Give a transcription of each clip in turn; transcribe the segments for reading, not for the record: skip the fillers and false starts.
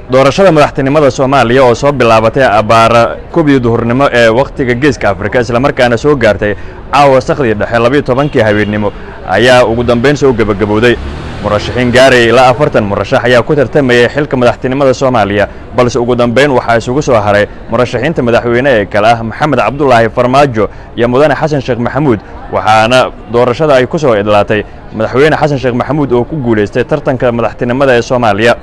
Doorashada madaxtinimada Soomaaliya oo soo bilaabatay abbaara 1dii duhurnimo ee wakhtiga Geeska Afrika, islamarkaana soo gaartay caawa sakhdii dhexe 12kii habeennimo, ayaa ugu dambayn soo gebagabowday. Murashaxiin gaaraya ilaa 40 murashax ayaa ku tartamayay xilka madaxtinimada Soomaaliya, balse ugu dambayn waxaa isugu soo haray murashaxiinta madaxweyne ee kale ah Maxamed Cabdulaahi Farmaajo iyo Mudane Xasan Sheekh Maxamuud. Waxaana doorashada ay ku soo idlaatay Madaxweyne Xasan Sheekh Maxamuud oo ku guulaystay tartanka madaxtinimada ee Soomaaliya.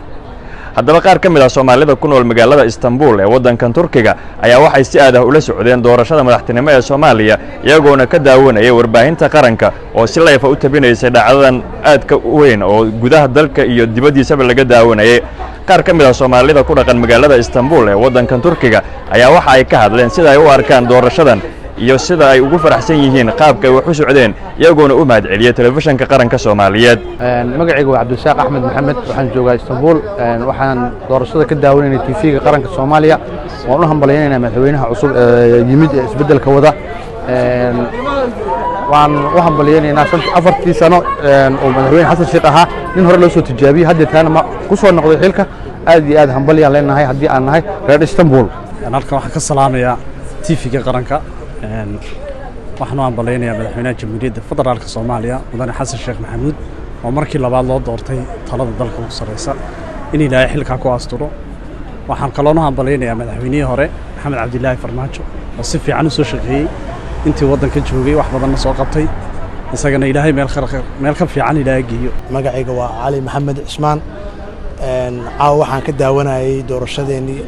Haddaba, qaar ka mid ah Soomaalida ku nool magaalada Istanbul ee waddankan Turkiga ayaa waxay si aad ah ula socdeen doorashada madaxtinimo ee Soomaaliya, iyagoona ka daawanayay warbaahinta qaranka oo si live ah u tabinaysay dhacdadan aadka u weyn oo gudaha dalka iyo dibaddiisaba laga daawanayay. Qaar ka mid ah Soomaalida ku dhaqan magaalada Istanbul ee waddankan Turkiga ayaa waxa ay ka hadleen sida ay u arkaan doorashadan iyo sida ay ugu faraxsan yihiin qaabka ay wax u socdeen, iyagoona u mahad celiyey Telefishinka Qaranka Soomaaliyeed. Magacayga waa Cabdirasaaq Axmed Maxamed, waxaan joogaa Istanbul. Waxaan doorashada ka daawanaynay TV-ga Qaranka Soomaaliya. Waan u hambalyaynaynaa madaxweynaha cusub ee yimid ee isbeddelka wada. Waan u hambalyaynaynaa. 4tii sano oo Madaxweyne Xasan Sheekh ahaa nin hore loo soo tijaabiyey, haddii taana ma ku soo noqday xilka. Aad iyo aad hambalyaan leenahay haddii aan nahay reer Istanbul. Halkan waxaan ka salaamayaa TV-ga Qaranka. Waxaan u hambalyaynayaa Madaxweynaha Jamhuuriyadda Federaalka Soomaaliya, Mudane Xasan Sheekh Maxamuud, oo markii labaad loo doortay talada dalka ugu sarreysa, in Ilaahay xilkaa ku asturo. Waxaan kaloon u hambalyaynayaa madaxweynihii hore Maxamed Cabdilaahi Farmaajo oo si fiican u soo shaqeeyey intii waddanka joogay, wax badanna soo qabtay. Isagana Ilaahay meel meel ka fiican Ilaahay geeyo. Magacayga waa Cali Maxamed Cismaan. Caawa waxaan ka daawanayay doorashadeennii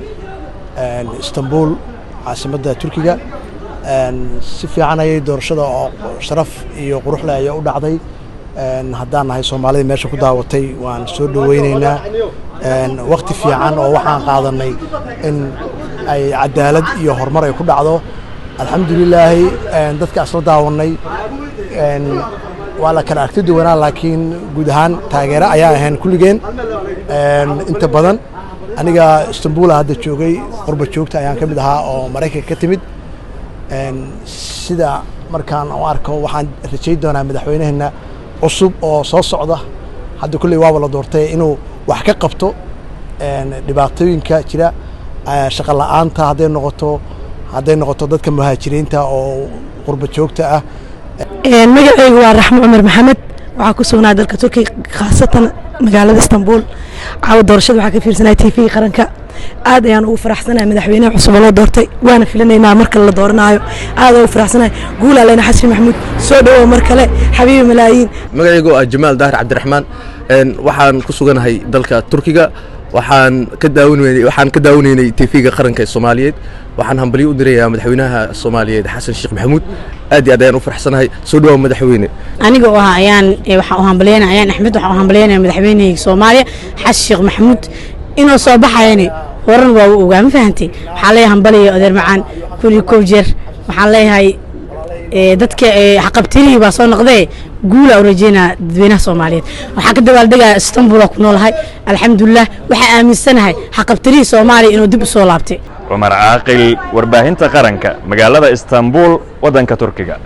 Istanbul, caasimadda Turkiga. Si fiican ayay doorashada oo sharaf iyo qurux leh ayaa u dhacday. Haddaan nahay Soomaalida meesha ku daawatay, waan soo dhoweyneynaa. Wakti fiican oo waxaan qaadanay in ay cadaalad iyo horumar ay ku dhacdo. Alxamdulilaahi, dadka isla daawanay waa la kala aragti duwanaa, laakiin guud ahaan taageero ayaa ahayn kulligeen inta badan. Aniga Istanbul hadda joogay, qurba joogta ayaan ka mid ahaa oo Maraykanka ka timid. Sida markaan u arko, waxaan rajay doonaa madaxweynaheena cusub oo soo socda hadda, kulley waaba la doortay, inuu wax ka qabto dhibaatooyinka jira, shaqo la'aanta hadday noqoto dadka muhaajiriinta oo qurba joogta ah. Magacaygu waa Raxmo Cumar Maxamed. Waxaa ku sugnaa dalka Turkiga, khaasatan magaalada Istanbul. Caawa doorashada waxaa ka fiirsanaya TV Qaranka. Aad ayaan ugu faraxsanahay madaxweynaha cusub oo loo doortay, waana filanaynaa marka la dooranaayo. Aad ugu faraxsanahay. Guulaa lena Xasan Maxamuud. Soo dhawow mar kale, xabiibi malaayiin. Magacaygu waa Jamaal Daahir Cabdiraxmaan. Waxaan ku suganahay dalka Turkiga. Waxaan ka daawanaynay TV-ga Qaranka ee Soomaaliyeed. Waxaan hambalyo u dirayaa madaxweynaha Soomaaliyeed Xasan Sheekh Maxamuud. Aad iyo aad ayaan u faraxsanahay. Soo dhawaw, madaxweyne. Aniga oo ah ayaan, waxaan u hambalyeynaya, Ayaan Axmed, waxaan u hambalyeynaya madaxweynahayga Soomaaliya Xasan Sheekh Maxamuud. Inuu soo baxayani horan waa u ogaa, ma fahantay? Waxaan leeyahay hambaliyo, adeer macaan, 1001 jeer. Waxaan leeyahay dadka xaqabtirihii baa soo noqdee, guula u rajeynaa dadweynaha Soomaaliyeed. Waxaan ka dabaaldegaa Istanbul oo ku noolahay. Alxamdulilah, waxaa aaminsanahay xaqabtirihii Soomaaliya inuu dib u soo laabtay. Cumar Caaqil, Warbaahinta Qaranka, magaalada Istanbul, waddanka Turkiga.